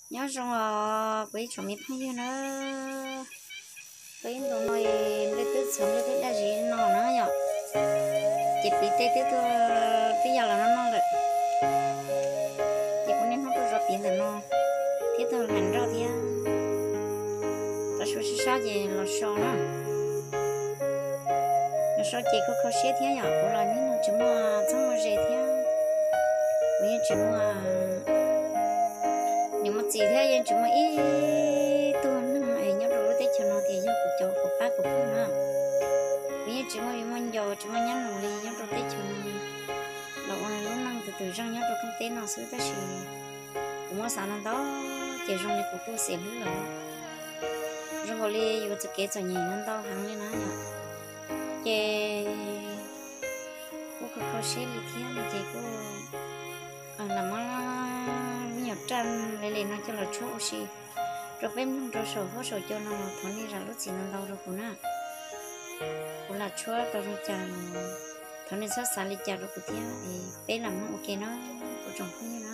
Nyob zoo os kuv ib tsoom me phooj ywg na, kuv ib ntus no nplej twb txhov nplej twb daj zis no na yom, ces piv tej twb tuaj twb yog los no noj lawm, ces kuv niaj hnub tuaj zov piv ntawm no thiab tuaj hlais nroj thiab. Tav su sib sab ces los so na, los so ces kuj kho siab thiab yom, kuv los niaj hnub tsis muaj txheeb muaj ze thiab, kuv yeej tsis muaj niam muaj txiv thiab, yeej tsis muaj ib tug neeg es nyob rau lub teb chaws no tias yog kuv cov kuv pab kuv pug na. Kuv yeej tsis muaj viv muaj ncaus tsis muaj nyab nus li nyob rau teb chaws no, los ua lub neej tus twm zeej nyob rau rooj teb no xwb, tab sis kuv muab xav no ntau ces zoo li kuv kuj xiam hlwb lawm, zoo nkaus li yus txoj kev txom nyem no ntau heev li na yom. Ces kuj kho kho siab li thiab no ces kuj lam muab me nyuam raj le le no coj los tshuab ua si rau peb mloog rau saum huab saum cua no los thov nej zam lub txim ntau ntau rau kuv na. Kuv lam tshuab tau zoo cas los thov nej txhob xav li cas rau kuv thiab es peb lam mloog ua ke na kuv tsoom phooj ywg.